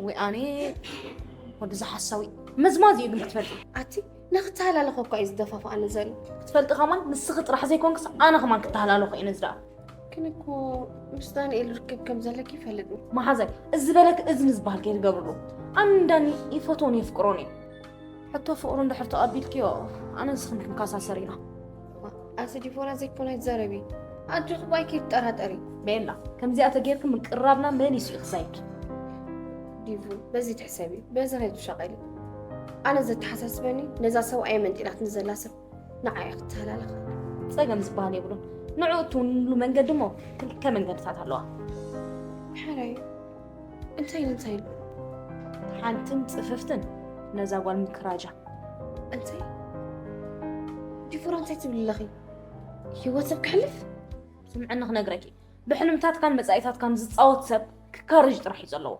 ወይ ኣነ ወዲ ዝሓሳዊ መዝማዝ እዩ ግን ክትፈልጢ። ኣቲ ንክተሃላለኸ እኳ እዩ ዝደፋፍኣኒ ዘሎ። ክትፈልጢ ከማን ንስኺ ጥራሕ ዘይኮንክስ ኣነ ከማን ክተሃላለኹ እየ ነዚ ደኣ። ግን እኮ ምስ ዳንኤል ርክብ ከም ዘለኪ ይፈልጥ። መሓዛይ እዚ በለክ እዝኒ ዝበሃል ከይትገብርሉ። ኣነ ንዳኒ ይፈትዎን የፍቅሮን እየ። ሕቶ ፍቕሩ እንድሕር ተቐቢልክዮ ኣነ ንስኽን ክንከሳሰር ኢና። ኣቲ ዲቦራ ዘይኮነ ኣይትዛረቢ። ኣጆኺ ባይ ከይትጠራጠሪ። ቤላ ከምዚኣ ተጌርኪ ምቅርራብና መሊሱ እዩ ክሳይኪ። ዲቡ በዚ ትሕሰቢ በዚ ከይትሻቐሊ። ኣነ ዘተሓሳስበኒ ነዛ ሰብኣይ መንጢላትኒ ዘላ ሰብ ንዓይ ክትተሃላለኸ። ጸገም ዝበሃል የብሉን። ንዕኡ እትውንሉ መንገዲ እሞ ክልተ መንገድታት ኣለዋ። ሓራይ እንታይ እንታይ ሓንትን ጽፍፍትን ነዛ ጓል ምክራጃ። እንታይ ዲቦራ እንታይ ትብል ኣለኺ? ህይወት ሰብ ክሕልፍ? ስምዕኒ ክነግረኪ፣ ብሕልምታትካን መጻኢታትካን ዝጻወት ሰብ ክካረጅ ጥራሕ እዩ ዘለዎ።